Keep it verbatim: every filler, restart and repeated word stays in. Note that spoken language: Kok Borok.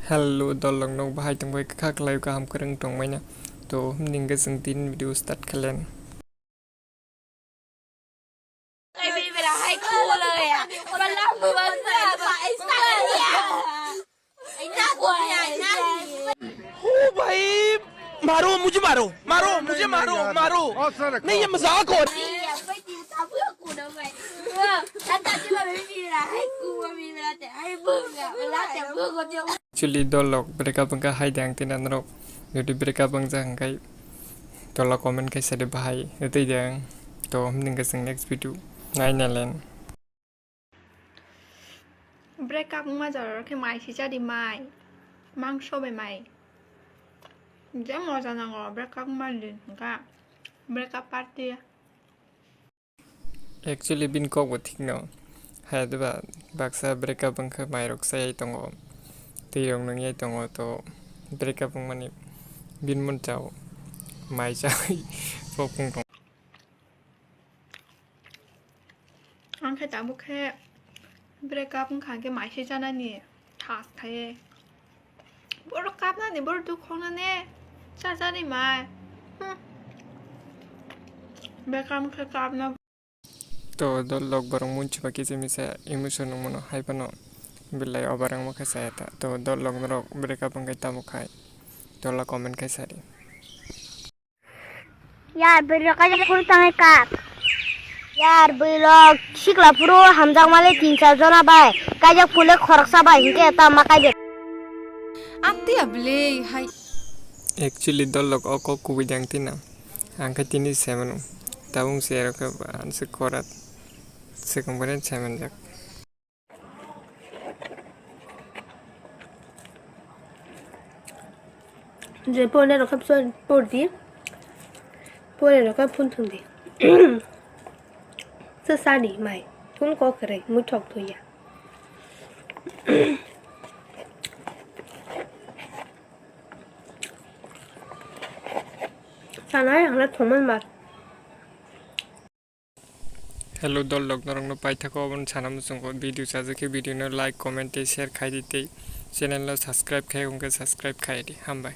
Hello, dolok, nok bahai tongbai kha khlai kaham kwrwng tongmani. To, himni hwnkhe chwng tini video start khailai. ओ भाई, मारो, मुझे मारो, मारो, मुझे मारो, मारो। नहीं, ये मजाक हो रहा है। Actually, dolok breakup wngkha hai de ang tini norok. Jodi breakup wngjak hwnkhe tola comment khaisa de bahai wtwi de ang. To, himni hwnkhe chwng next video naina len. Breakup wngma jora khe mai sijadi mai, mangso bai mai. Je moja nango breakup wngma din hwnkha breakup party. Actually, bini kok bo thik no. Hai diba, baksa breakup wngkha mairok chayai tongo, twi rok nwngyai tongo, to breakup wngmani bini mun chao mai chawi pokung tongo. Ang khe tabuk khe breakup wngkha khe mai se janani thas khai. Borok kapnani, borok dukhu wngnani, chajani mai. Hmm. Breakup khe kapna. To dolok borok munchiba kisa misa emotion wngmano hai phano belai over wngma khe chaya ta. To dolok norok breakup wngkhe tamo khai tola comment khai sadi. Yar bwrwi rok kaijak phuru tangwi kap. Yar bwrwi rok sikla phuru hamjakmale tin char jona bai kaijak phule khoroksa bai hinkhe tamo kaijak. Amtwi abwlei hai. Actually, dolok o kok kubui dang tina. Ang khe tini se mano. Tabung se rok khe ansi korat. Swkang bai se manjak. Je pore rok khe pore di. Pore rok khe phone thwng di. Se sadi mai. Phone kok kwrwi muithok thuya. Sanai ang le thongman ba. Hello, dolok norokno paithakgo obono sana muchungo. Video chajak khe video no like, comment tei share khai di tei channel no subscribe khai wngkhe subscribe khai di. Hambai.